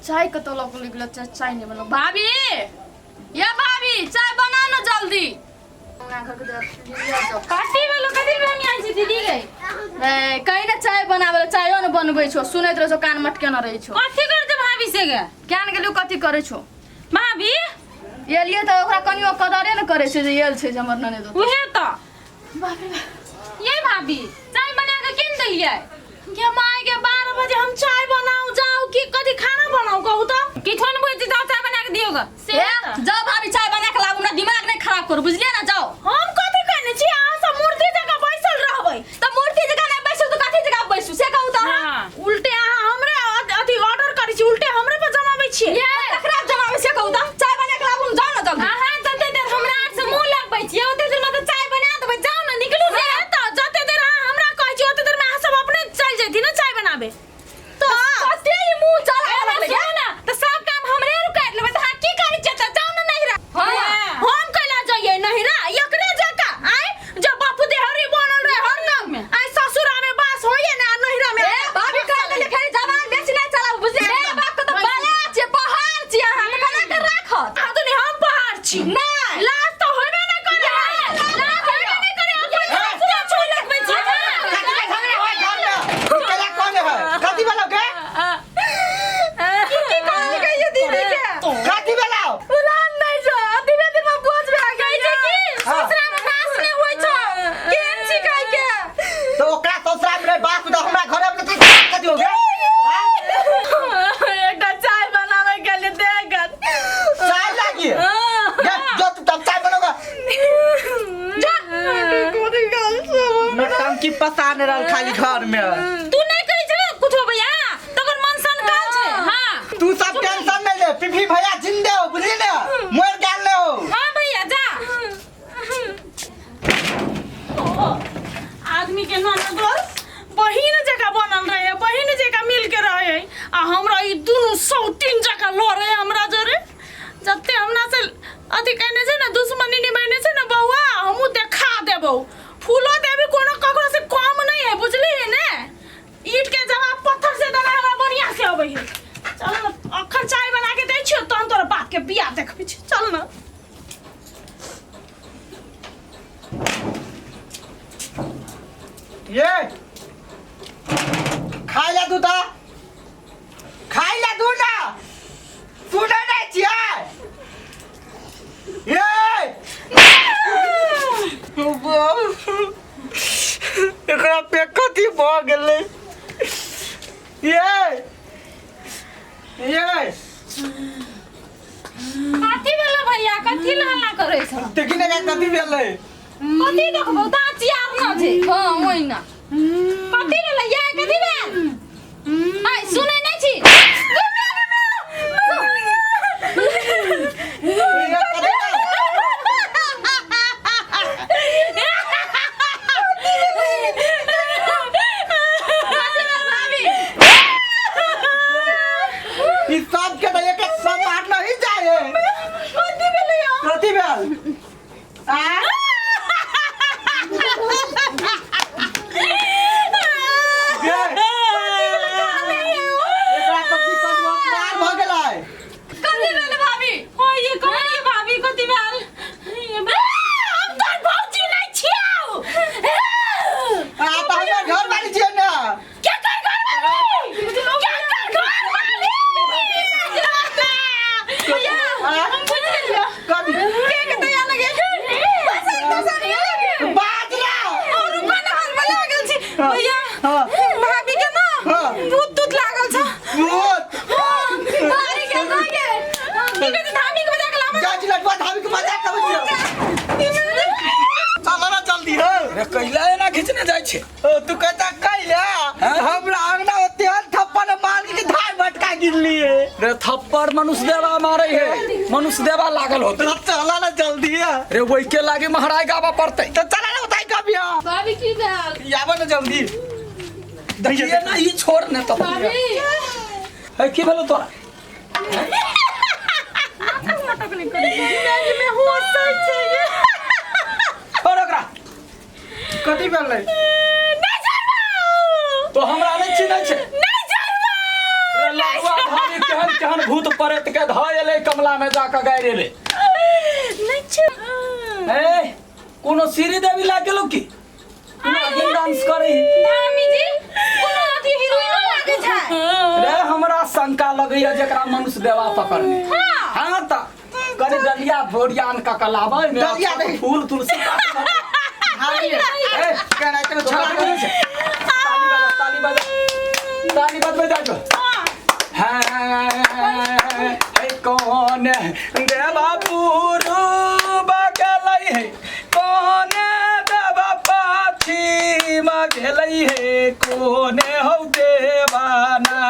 चाय कतौ लऽ कऽ गेलो चाय चाय नहि बनल भाभी ये भाभी चाय बना ना जल्दी कथी भेलो कथी बनी आई छी दीदी गई ए कहीं ना चाय बनावे ला चायो ने बनबै छो सुनैत रहै छो कान मटकेने रहै छो कथी करते भाभी से गे केहन गेलियो कथी करै छो भाभी एलियै तऽ ओकरा कनियो कदरे ने करै छै जे एल छै जे हमर ननैद ओतऽ। उहे तो ये भाभी चाय बना के केन देलियै गे माय गे 12 बजे हम चाय बनाऊ जाऊ कि कथी खाना बनाऊ कहू तो किछो न बुझै छी जाओ चाय बना के दियौ ग से ए, जाओ भाभी चाय बना के लाबू हमरा दिमाग नहीं खराब करू बुझलियै ना जाओ हम कथी कहने छी अहाँ सब मूर्ति जकाँ बैसल रहबै तऽ मूर्ति जकाँ नहि बैसू तऽ कथी जकाँ बैसू से कहू तऽ अहाँ हां उल्टे अहाँ हमरे अथी ऑर्डर करै छी उल्टे हमरे पर जमाबै छियै ये ककरा जमाबै से कहू तऽ चाय बना के लाबू जाओ ना जल्दी अहाँ जते देर हमरा आर से मुंह लगबै छियै ओते देर मतलब चाय बना देबै जाओ ना निकलू से तऽ जते देर अहाँ हमरा कहै छी ओते देर में अहाँ सब अपने चलि जैती ने चाय बनाबे तो कते ई मुंह चला लगलै सुनू ना तऽ सब काम हमरे आर कर लेबै तऽ अहाँ की करै छियै तऽ जाओ ना नहिरा हां हम कैला जइयै नहिरा एकरे जकाँ आय जब बापू देहरी बनल रहे हरदम आय ससुरा में बास होइए ना नहिरा में ए भाभी कह देले फेर जवान बेसी नहीं चलाबू बुझलियै ए बाप के तऽ बला छियै पहाड़ छियै अहाँ तऽ केना के राखत आ तो हम पहाड़ छी नहि लाज तऽ होबे नहि करे लाज होबे नहि करे अपन ससुरा छोड़ लगबै छी कथी के झगड़ा है घर में केला कौन है कथी वाला के की की कहल गई दीदी के कथी वाला उलान नहीं छो धीरे धीरे बोझ भए गेल कहै छै कि हाँ। ससुरा में बास नहि होइ छौ केहन छी कहै के तो ओकरा ससुराल में बाप तो हमरा घर में तो कथी हो गया एकटा चाय बनाबै के लिए देगत चाय लागी जा जो तू तब चाय बनोगा नौटंकी पसाने रहल खाली घर में तू नहि कहै छौ कुछो भैया तकर मन सनकल छै हां तू सब टेंशन नहीं ले पिपी भैया जिंदे हो बुझली ना मर गेल ले हो हां भैया जा आदमी के ननद बहिन जकाँ बनल रहे बहिन जकाँ मिल के रहे आ हमरा ई दुनू सौतीन जकाँ लड़े हमरा जरे जते हमरा से अथी कहने छै ने दुश्मनी निभेने छै ने बौआ हमहूँ देखा देबौ फूलो देवी कोनो ककरो से कम नहीं है बुझली है ने ईट के जवाब पत्थर से देना हमरा बढ़िया से अबै है चल न अखन चाय बना के दै छियौ तहन तोरा बाप के बियाह देखबै छी चल न ये खाय ला तू ता खाय ला तू ना सुनै नहीं छियै ये एकरा पे कथी भऽ गेलै ये ये कथी भेलो भैया कथी ला हल्ला करै छौ देखी ने कथी भेलै कथी देखबौ दाँत चियार न छै हां ओहिना कथी भेलै ये कथी भेल आइ सुनै नहि छी ये कथी भेल? ई सब के तो एक एक सपाट नहीं जाए कथी भेलै यौ? कथी भेल आ ये, एकरा पर की कदम मार भऽ गेलै कथी भेल भाभी ओ ये कहलिए भाभी कथी भेल हम तोर भौजी नहीं छियौ आ तऽ हमर घर वाली छियै ने के कर घर वाली के कर घर वाली भैया आ? हम बुझ गेलियो कथी के के तैयार लगे बस एक दोसर के लगे बाज ना और रुको ना हम बना गेल छी भैया हाँ। भाभी के ना हाँ। भूत तूत लागल छ भूत भाभी के लागे की कहै छै धामी के बजा के लाबऽ जा छी लटुआ धामी के मजाक करै छियै चलो ना जल्दी हो रे कैला एना खींचने जाइ छै ओ तू कहता कैला हमरा अंगना ओते थप्पड़ मार के धाय भटका गिरलिए रे थप्पड़ मनुष्य देवा मारे है मनुष्य देवा लागल होते तो चला ना जल्दी है रे वही के लागे महराई गावा पड़ते तो चला ना बताई कभी भाभी की भेल आबो ना जल्दी देखिए ना ई छोड़ ने तो भाभी है की भेलो तोरा में होश छै छोड़ ओकरा कथी भेलै नहीं छोड़बौ तो हमरा नहीं चिन्है छै नहीं छोड़बौ रे लड़ुआ धामी केहन केहन भूत प्रेत के धऽ एलै कमला में जाके गाड़ि एलै। नहि छै। ए, कोनो सीढ़ी देवी लाग गेलौ की? कोनो अगिन डांस करै? धामी जी, कोनो अथी हीरोइनो लागै छै। रे, हमरा शंका लगैया जेकरा मनुष्य देवा पकड़ने। हाँ, तऽ कनि डलिया बोरियान कऽ के लाबै मे। डलिया नहीं। फूल तुलसी पात। धामी। ए, केना के तोरा छोड़ा की छै? ताली बजा, ताली बजा, ताली बजबै जाइ जो। हाँ, हे कौन देवा पुरु बगलै है, कौन देवा पश्चिम गेलै हे, कोन हौ देवाना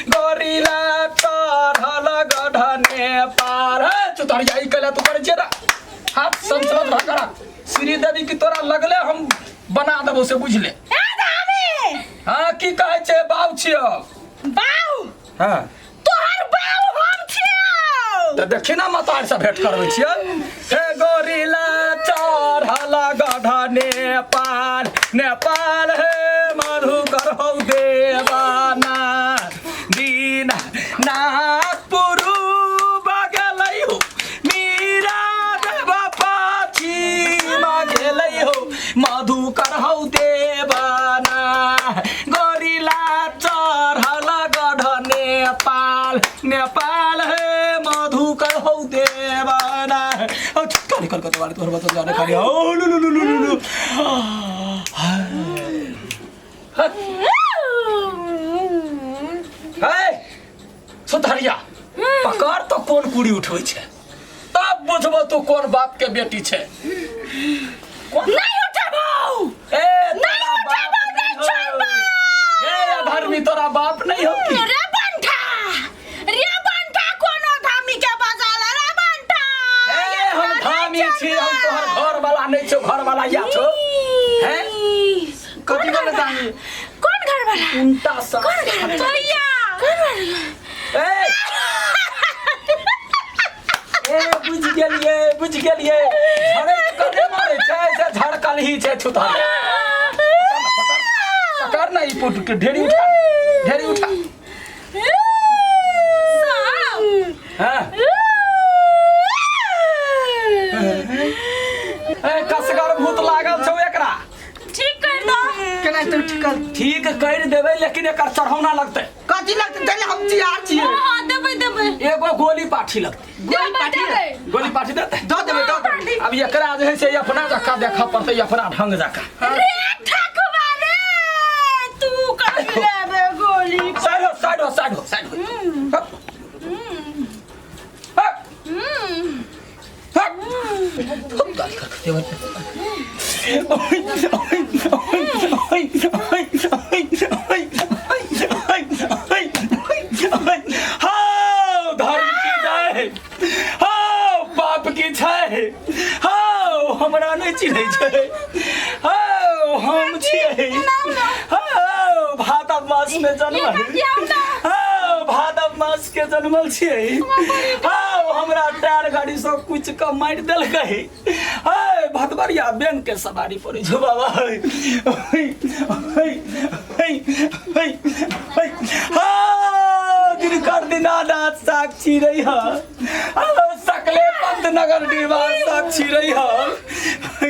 गोरिला चढ़ल गढ़ने पार। चुतरिया, ई कैला तू करै छियै रे? हाथ संचलत भऽ करा श्रीदेवी की तोरा लगले हम बना देबो से बुझले। ए धामी। हाँ, की कहै छै? बाउ छियौ। बाउ? हाँ। तोहर बाउ हम छियौ। तऽ देखी ना, मतार से भेंट करबै छियै। हे गोरिला चढ़ल गढ़ नेपाल, नेपाल हे मधुकर हौ देवाना, दीना नागपुर बगलै हो, मीरा देवा पश्चिम गेलै हो, मधुकर हौ देवाना गोरिला चढ़ल गढ़ नेपाल, नेपाल हे मधुकर हौ देवाना। ओ छुटका निकल कत वाले तोहर बचल जाने खाली। ओ लु लु लु लु लु। हे सुधरिया, पकड़ तो कोन कुड़ी उठबै छै, तब बुझबो तू कोन बाप के बेटी छै। कोन नहीं उठबौ। ए, नहीं तोरा बाप उठबौ, नहीं हो। छोड़बौ। ए अधर्मी, तोरा बाप नहीं हो की? रे बंठा, रे बंठा, कोनो धामी के बजाल रे बंठा। ए, हम धामी छी, हम तोहर घर वाला नहीं छौ। घर वाला या छौ हैं? कथी बोले धामी? कौन घर वाला? उल्टा सा। कौन घर वाला भैया? कौन वाला? ए ए, बुझ गेलियै, बुझ गेलियै। झड़ै कने मारै छै से झड़कल ही छै। छुतहर, पकड़ ना ई पुट के, ढेरी उठा, ढेरी उठा। हाँ, ए, कसगर भूत लागल छौ एकरा। ठीक कर दो। केना तू ठीक कर? ठीक कर देबै, लेकिन एकर चढ़ौना लगतै। कथी लगतै? तैले हम तैयार छियै। हाँ, देबै, देबै। एगो गोली पाठी लगतै। गोली पाठी? गोली पाठी देतै? दऽ देबै, दऽ देबै। अब एकरा जे है से अपना जकाँ देखऽ पड़तै, अपना ढंग जकाँ। रे ठकुआ रे, तू कभी लेबे गोली? साइड हो, साइड हो, साइड हो, साइड हो। हप। हप। हप। हप, गाली कर देबै। हौ धर्म की जय हौ, पाप की छै हौ, हमरा नहि चिन्है छै हौ? हम छियै हौ, भादव मास में जन्मल हौ, भादव मास के जन्मल छियै हौ। हमरा टायर गाड़ी सब कुछ के मारि देलकै है। भदबरिया बैंक के सवारी पड़ै छौ बाबा। है है है है है है हौ, दिनकर दीनानाथ साक्षी रही ह, सकले पंत नगर डिबा साक्षी रही ह। है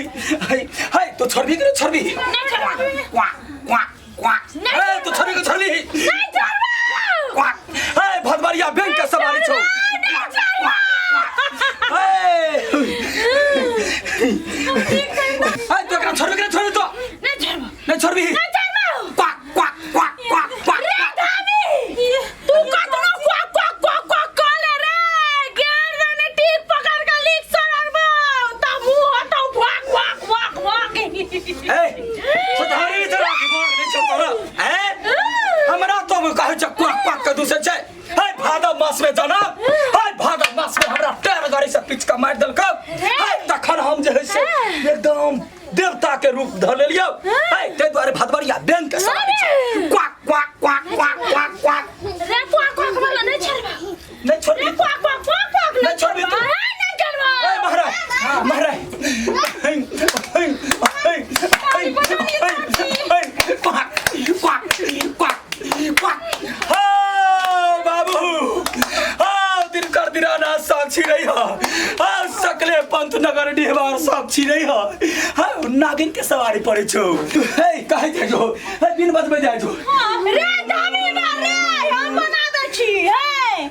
है है, तो छोड़बी कि नहीं छोड़बी? क्वाक क्वाक क्वाक। ए, तो छोड़बी कि छोड़बी? क्वाक। है भदबरिया बैंक के सवारी छौ। हे हे, तो एकरा छोड़बी कि नहीं छोड़बी तो? नहीं छोड़बो। नहीं छोड़बी? नहीं छोड़बो। क्वाक क्वाक क्वाक क्वाक क्वाक। रे धामी, तू कतनो क्वाक क्वाक क्वाक क्वाक कर ले रे, गर्दन ठीक पकड़ के लिख सरबो त मुंह हटौ भाग भाग भाग भाग। ए सुधारी, तोरा दिमाग नहीं छौ तोरा? ए, हमरा तो कहै छ क्वाक क्वाक के दूसरे छै। है भादव मास में जाना है, भादव मास में हमरा टायर गाड़ी से पिचका मारि देलक है। तखन हम जे है से एकदम नगर डिहबार सब छिरै ह। हाँ, नागिन के सवारी पड़ै छौ। हे, कहै जाइ छौ, हे, बिन बजबै जाइ छौ। रे धमी बा रे, हम बना दै छी हे।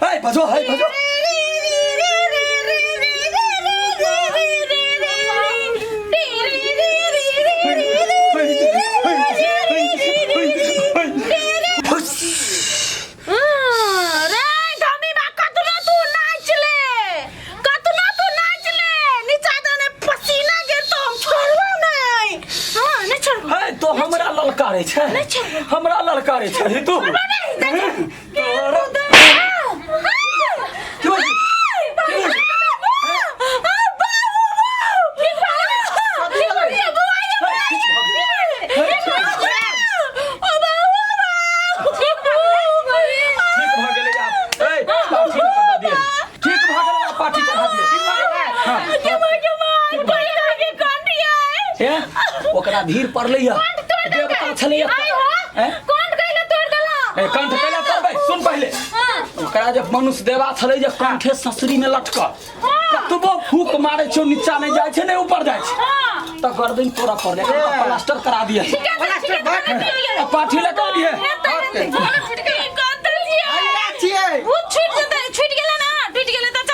हे, बजो, हे, बजो। रे धमी बा, कतनो तू नाच ले, कतनो तू नाच ले, नीचा दने पसीना गिरतो, हम छोड़बो नहीं। हां, नहीं छोड़बो। हे, तो हमरा ललकारे छै, हमरा ललकारे छै तू। तोरा की बजै? की बजै? हे, किछु भऽ गेलै। हे, ठीक भऽ गेलै आब। ए, पाठी लऽ कऽ दऽ दिअ। ठीक भऽ गेलै आब, पाठी चढ़ा दिअ। हाँ। हे, ओकरा भीड़ पड़लै या देवता छलैया। हैं? ए, कंठ कैला तोड़बै? सुन पहिले, ओकरा जे मनुष्य देवा छलै जे कंठे ससुरी में लटकल, कतबो फूक मारै छौ नीचा नहि जाइ छै, नहि ऊपर जाइ छै, तऽ गर्दन तोड़ा पड़लै। एकरा प्लास्टर करा दिए। प्लास्टर भऽ आ पाठी लगा दिए। छियै। छूट जेतै, छूट गेलै ना, टूट गेलै तऽ।